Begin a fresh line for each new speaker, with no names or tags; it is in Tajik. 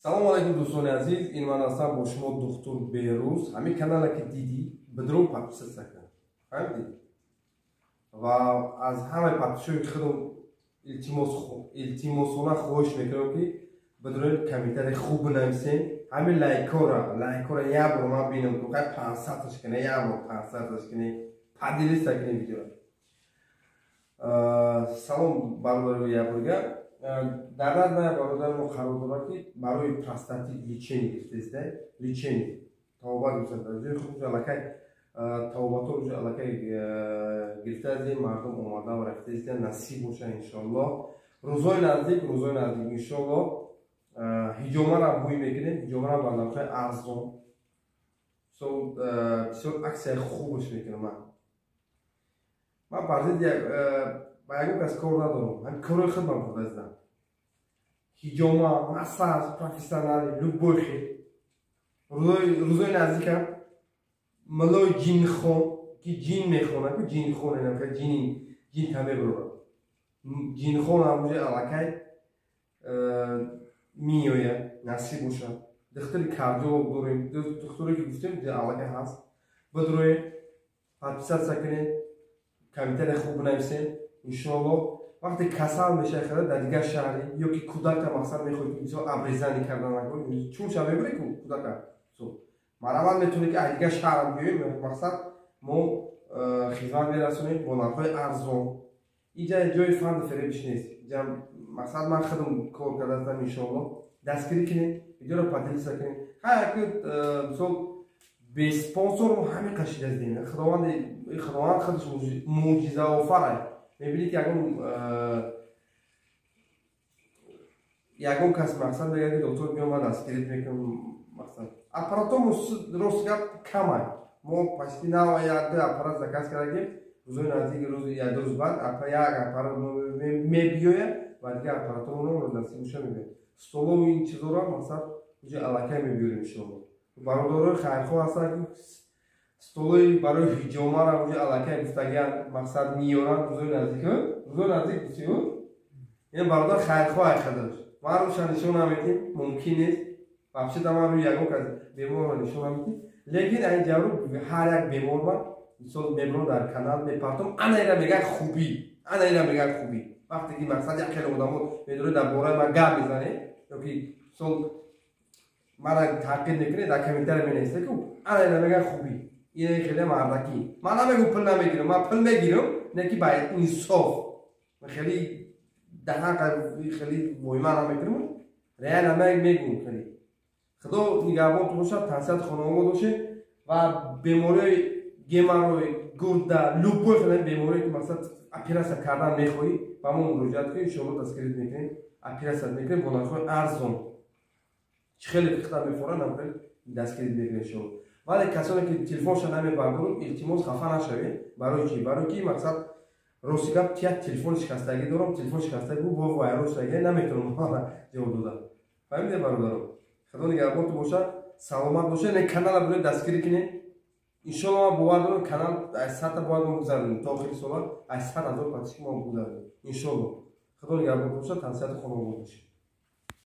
Салому алайкум, дӯстони азиз. Ин ман ҳастам бо шумо, духтур Берӯз. Ҳамин канала ки дидӣ, бидро подписаться кун, фаҳмидӣ? Ва аз ҳамаи подписчикои худам илтимосона хоҳиш мекунам, ки бидрои комментарий хуб бинависем. Ҳамин лайкора як бор ман бинам, ку қай 500-таш кунӣ, як бор 500-таш кунӣ, поделиться кунӣ видео. Салом, бародари, як борга дар назди бародари мо қарор дорад, ки барои простатит лечение гирифтаиста, лечение табобат гирифта. Ҷои худ аллакай табобатҳо уже аллакай гирифта аз мардум омада ва рафтаиста. Насиб боша, иншоаллоҳ, рӯзҳои наздик, иншоаллоҳ, ҳиҷомаро бӯй мекунем. Ҳиҷомаро ба нархҳои арзон, бисёр аксияи хубаш мекунам. Ман бар зидди ба ягон кас кор надорам, ҳамин корои худман бурдаистам: ҳиҷома, массаж профессиональный, любой хел. Рӯзои наздикам мулои ҷинхон, ки ҷин мехонад, ҷинхон, ҷин та мебурад, ҷинхон ҳам уже аллакай меояд, насиб бошад. Духтури кардиолог дорем, духтуре ки гуфтем, аллакай ҳаст. Бидроед, подписаться кунед, комментария хуб бинависед, иншоаллоҳ. Вақте касал мешавӣ хада дар дигар шаҳре ё ки кӯдака, мақсад, мехоҳӣ, ки мисол обрезание кардан, чун ша мебурӣ ку кӯдака, марамат метавонӣ, ки аз дигар шаҳрам биёем, мақсад, мо хизмат мерасонем бо нархҳои арзон. Иҷа ҷои фанду фиребиш нест. Иҷа, мақсад, ман худам кор кардаастам. Иншоаллоҳ, дастгирӣ кунед, видеоро поделиться кунед. Ҳаяки мисол бе спонсор мо ҳамин қашидаздем. Худованд худаш мӯъҷизаофарай. Мебинӣ, ки ягон кас, мақсад, мегӯяд, ки доктор, биё, ман дастгирит мекунам. Мақсад, аппаратомо, рост гап, камай. Мо почти нава як ду аппарат заказ кардагим. Рӯзои наздик, рӯзи як ду рӯз баъд як аппарат мебиёяд ва дигар аппаратомоно насиб боша, мебиёяд. Столову ин чизоро, мақсад, уже аллакай мебиёрем, иншоалло. Бародарои хайрхоҳ ҳастанд, ки столои барои ҳиҷомара уже аллакай гуфтагиан, мақсад, меёранд рӯзои наздик. Рӯзои наздик гуфтиу, ин бародар хайрхоҳ айхадаш. Ман рӯша нишон наметим, мумкин нест. Вообще ман рӯи ягон кас беморро нишон наметим, лекин айн ҷавру ҳар як беморба, мисол, мебурам, дар канал мепартом. Ана ира мегӯяд хубӣ, ана ира мегӯяд хубӣ. Вақте ки, мақсад, як хеле одамо медоред, дар бораи ман гап мезанед ёки, мисол, мара таъқид мекунед, дар комментария менависед ку, ана ира мегӯяд хубӣ. Ина хеле мардакӣ. Ман намегӯм пул намегирам, ман пул мегирам, не ки ба инсоф хеле даҳан хеле воима намекунам, реально мегӯм. Хеле Худо нигаҳбонтон бошад, тансиҳат, хонавода бошед. Ва бемориҳои геморрой, гурда, любой хеле беморие ки, мақсад, оператсия кардан мехоҳӣ, ба мо муроҷиат кунед, иншоалло, дастгирит мекунем, оператсия мекунем бо нархҳои арзон. Чӣ хеле хита мефорад, намхел дастгирит мекунем, иншоалло. Вале касоне ки телефонша намебардорум, илтимос, хафа нашавед. Барои чӣ? Барои ки, мақсад, рости гап, як телефони шикастагӣ дорам, телефон шикастагӣ бо вайрон шудагӣ, наметавонам ҷавоб дода. Фаҳмидед, бародаро? Худо нигаҳбонтон бошад, саломат бошед. Не, канала бирои дастгирӣ кунед, иншоалло. Ман бовар дорам, канал аз 100-та бояд мо гузаронем. То охири сола аз 100 000 подписчик мо гузаронем, иншоалло. Худо нигаҳбонтон бошад, тансиҳати хонавода бошед.